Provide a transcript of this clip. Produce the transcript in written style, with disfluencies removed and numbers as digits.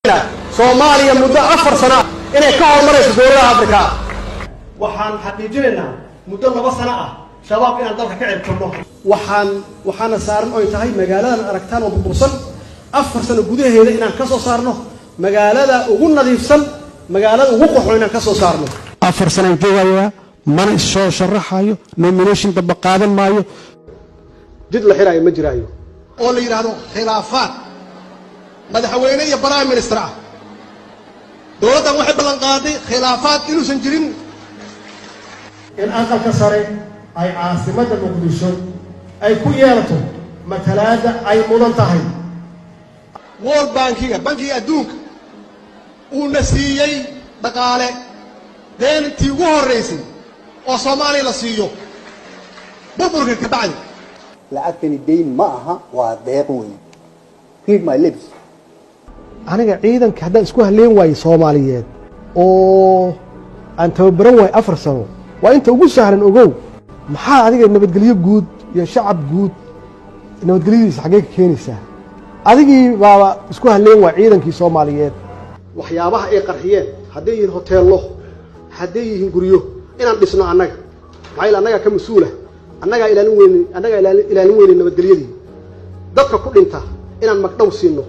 Soomaaliya muddo 4 sano inay ka horumarayso dowladaha Afrika. Waxaan xaqiijinaynaa muddo 2 sano ah Shabaab inaan dalka ka ciribtirno. Waxaana saaran oy tahay magaaladan aragtaan oo burbursan 4 sano gudaheeda inaan ka soo saarno magaalada ugu nadiifsan, magaalada ugu qoxo inaan ka soo saarno. 4 sanaan joogayaa, mana issoo sharaxayo, nomination damba qaadan maayo, jid la xiraayo ma jiraayo. Oo la yidhaahdo khilaafaad madaxweyne iyo prime minister ah. Dowladdan waxay ballan qaaday khilaafaad inuusan jirin. In Aqalka Sare ay caasimadda Muqdisho ay ku yeelato matalaadda ay mudan tahay. World Bankiga, Bankiga Adduunka, uuna siiyey dhaqaale deentii ugu horraysay oo Soomaaliya la siiyo burburka ka bacdi. Lacagtani deyn ma aha, waa deeq weyn. Read my lips. Aniga ciidanka haddaan isku halleen waayo Soomaaliyeed oo aan tababaran waayo 4 sano, waa inta ugu sahlan. Ogow, maxaa adiga nabadgelyo guud iyo shacab guud nabadgelyadiisa xaggee ka keenaysaa? Adigii baaba isku halleen waay ciidankii Soomaaliyeed. Waxyaabaha ay qarxiyeen, hadday yihiin hoteello, hadday yihiin guryo, inaan dhisno annaga. Maxaa yeele annagaa ka mas-uula, annagaa ilaalin weyne, annagaa ilaalin weyne nabadgelyadii. Dadka ku dhinta inaan magdhow siino.